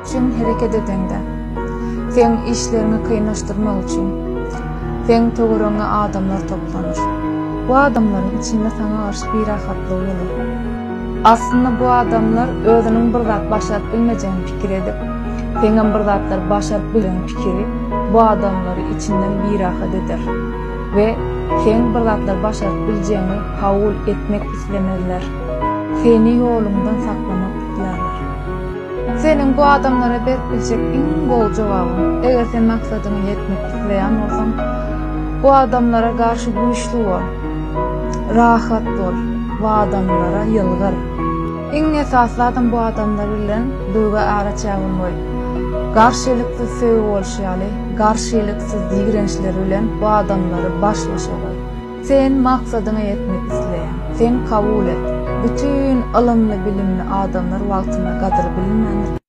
üçin hereket edeňde, seň işleriňi kynlaşdyrmak üçin, seň töweregiňe adamlar toplanar. Bu adamlaryň içinde saňa garşy birahatlygy bolar. Aslynda bu adamlar özüniň bir zat başaryp bilmejegini pikir edip, seňem bir zatlar başaryp biljegiň pikiri bu adamlary içinden birahat eder we seň bir zatlar başaryp biljegiňi kabul etmek islemezler. Seni ýoluňdan saklamak islärler. Seniň bu adamlara berip biljek iň gowy jogabyň, eger sen maksadyňa ýetmek isleýän bolsaň, bu adamlara garşy güýçli bol, rahat bol, bu adamlara ýylgyr. Iň esasy zadam bu adamlar bilen duýgy araçägini goý. Garşylyksyz söýgi bolşy ýaly, garşylyksyz ýigrençler bilen bu adamlary baş-başa goý. Sen maksadyňa ýetmek isleýäň. Sen kabul et. Bütin ylymly-bilimli adamlar wagtynda gadyry bilinmändir.